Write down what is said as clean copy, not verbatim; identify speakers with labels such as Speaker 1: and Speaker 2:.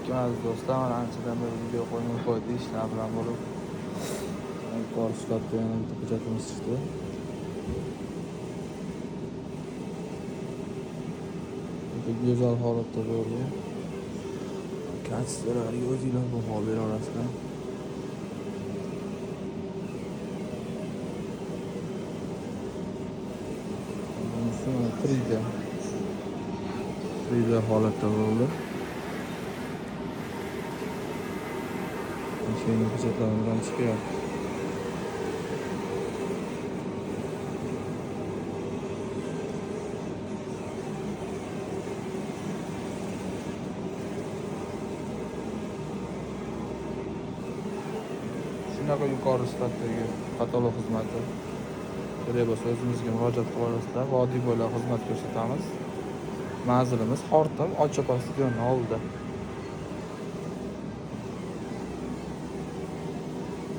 Speaker 1: Alaykum aziz do'stlar. Mana anchadan beri video qo'ymay qo'ydik, ishlar bilan bo'lib. Yuqori sifatda yana bitta hujjatimiz chiqdi. Juda go'zal holatda bo'ldi. Качество lariga o'zinglar baho bera olasizlar. Bunisi mana 3D. 3D holatda bo'ldi. Mashina hujjatlarimizdan chiqyapti. Shunaqa yuqori sifatdagi patolog xizmati kerak bo'lsa o'zimizga murojaat qila olasizlar. Vodiy bo'ylab xizmat ko'rsatamiz. Manzilimiz Xortum, Olchopa stadionining oldida.